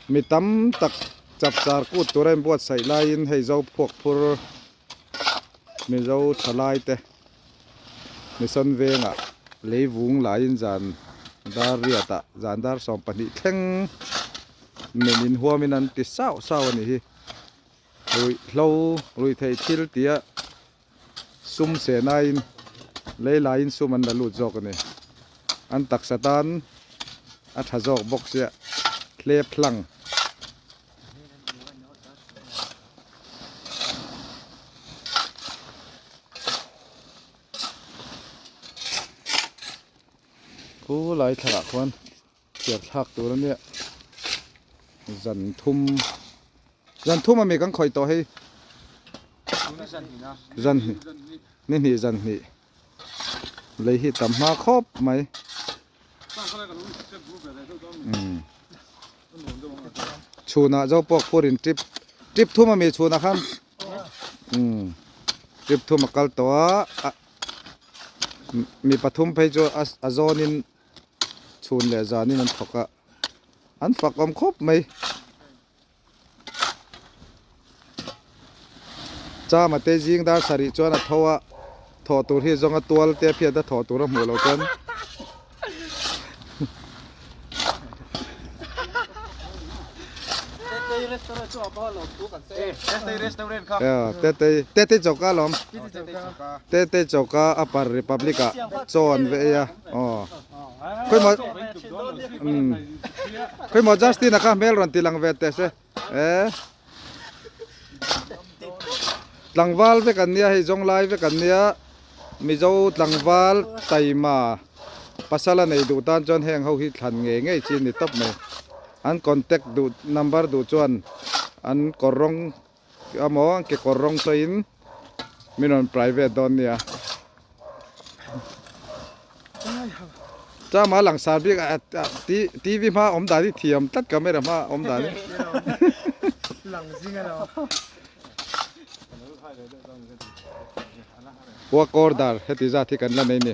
Mi tam tak chapchar kut tura inbuatsaih laiin hei zo phuak phur Mizo thalai te Mission vengah leivung laiin zan dar riatah zan dar 12 thleng men inhuamin an ti sauh sauh a ni hi. Ruihhlo ruihtheih thil tia sum sehnain lei laiin sum an la lut zawk a ni. An taksa tan a tha zawk bawk sia hlep hlang. Khu lai thlalak khuan chhiar thlak tur a nia zan thum zan thum ami kan khawih tawh hei zan hnih ni hnih zan hnih lei hi tam hma khawp mai chhunah zo pawh phurin trip trip thum ami chhunah khan trip thum a kal tawh a mi pathum phei chu a zawnin chhun leh zanin an thawk a an fak awm khawp mai chama te zing dar sarih chuan a tho a thawh tur hi zawnga tual te phiat a thawh tur a hmuh loh chuan Tete choka lawm Tete choka upper republic ah chaw an ve ei a aw khawimaw umm khawimaw Justin a kha hmel rawn ti lang ve teh se eh tlangval vek an nia hei zawng lai vek an nia Mizo tlangval taima pasal a nei duh tan chuan heng ho hi thlan ngei ngei chi a ni tawp mai an contact duh number duh chuan an kawr rawng emaw an kekawr rawng sawiin min rawn private dawn nia chama langsar bik ah TV hma awm dan hi thiam tlat camera hma awm dan hi. Work order heti zat hi kan la nei a ni.